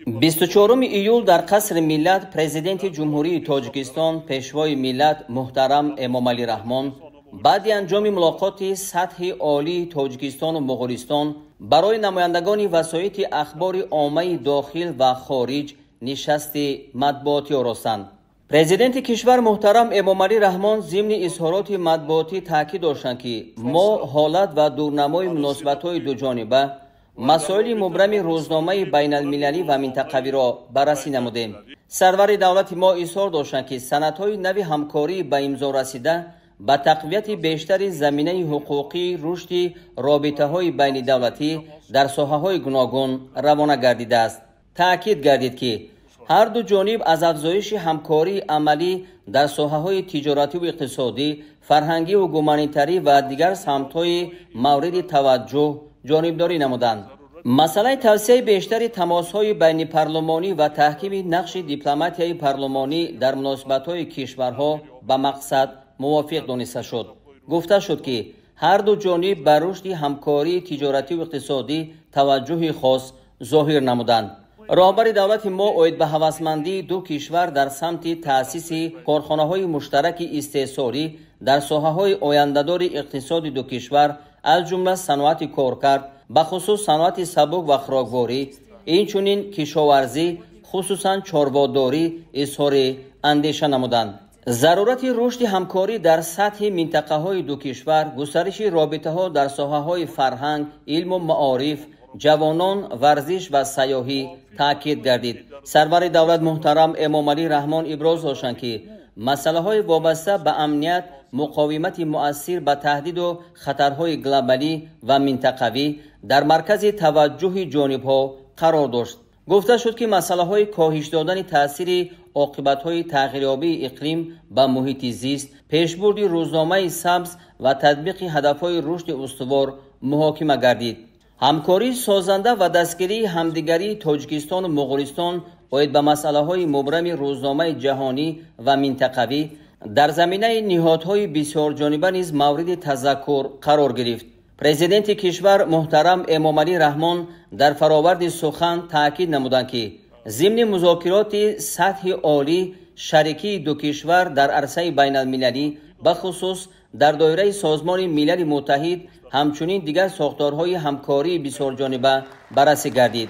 24 июл дар Қасри Миллат Президенти Ҷумҳурии Тоҷикистон, Пешвои миллат муҳтарам Эмомалӣ Раҳмон баъди анҷоми мулоқоти сатҳи олии Тоҷикистону Моғулистон барои намояндагони васоити ахбори оммаи дохил ва хориҷ нишасти матбуотӣ оростанд. Президенти кишвар муҳтарам Эмомалӣ Раҳмон зимни изҳороти матбуотӣ таъкид доштанд, ки мо ҳолат ва дурнамои муносибатҳои дуҷониба, масоили мубрами рӯзномаи байналмилалӣ ва минтақавиро баррасӣ намудем. Сарвари давлати мо изҳор доштанд, ки санадҳои нави ҳамкорӣ ба имзо расида ба тақвияти бештари заминаи ҳуқуқии рушди робитаҳои байнидавлатӣ дар соҳаҳои гуногун равона гардидааст. Таъкид гардид, ки ҳар ду ҷониб аз афзоиши ҳамкории амалӣ дар соҳаҳои тиҷоративу иқтисодӣ, фарҳангиву гуманитарӣ ва дигар самтҳои мавриди таваҷҷӯҳ ҷонибдорӣ намуданд. Масъалаи тавсияи бештари тамосҳои байнипарлумонӣ ва таҳкими нақши дипломатияи парлумонӣ дар муносибатҳои кишварҳо ба мақсад мувофиқ дониста шуд. Гуфта шуд, ки ҳар ду ҷониб ба рушди ҳамкории тиҷоративу иқтисодӣ таваҷҷӯҳи хос зоҳир намуданд. Роҳбари давлати мо оид ба ҳавасмандии ду кишвар дар самти таъсиси корхонаҳои муштараки истеҳсолӣ дар соҳаҳои ояндадори иқтисоди ду кишвар, аз ҷумла саноати коркард, бахусус саноати сабук ва хӯрокворӣ, инчунин кишоварзӣ, хусусан чорводорӣ изҳори андеша намуданд. Зарурати рушди ҳамкорӣ дар сатҳи минтақаҳои ду кишвар, густариши робитаҳо дар соҳаҳои фарҳанг, илму маориф, ҷавонон, варзиш ва сайёҳӣ таъкид гардид. Сарвари давлат муҳтарам Эмомалӣ Раҳмон иброз доштанд, ки масъалаҳои вобаста ба амният, муқовимати муассир ба таҳдиду хатарҳои глобалӣ ва минтақавӣ дар маркази таваҷҷӯҳи ҷонибҳо қарор дошт. Гуфта шуд, ки масъалаҳои коҳиш додани таъсири оқибатҳои тағйирёбии иқлим ба муҳити зист, пешбурди рӯзномаи сабз ва татбиқи ҳадафҳои рушди устувор муҳокима гардид. Ҳамкории созанда ва дастгирии ҳамдигарии Тоҷикистону Моғулистон оид ба масъалаҳои мубрами рӯзномаи ҷаҳонӣ ва минтақавӣ дар заминаи ниҳодҳои бисёрҷониба низ мавриди тазаккур қарор гирифт. Президенти кишвар муҳтарам Эмомалӣ Раҳмон дар фароварди сухан таъкид намуданд, ки зимни музокироти сатҳи олӣ шарикии ду кишвар дар арсаи байналмилалӣ, бахусус дар доираи Созмони Милали Муттаҳид, ҳамчунин дигар сохторҳои ҳамкории бисёрҷониба баррасӣ гардид.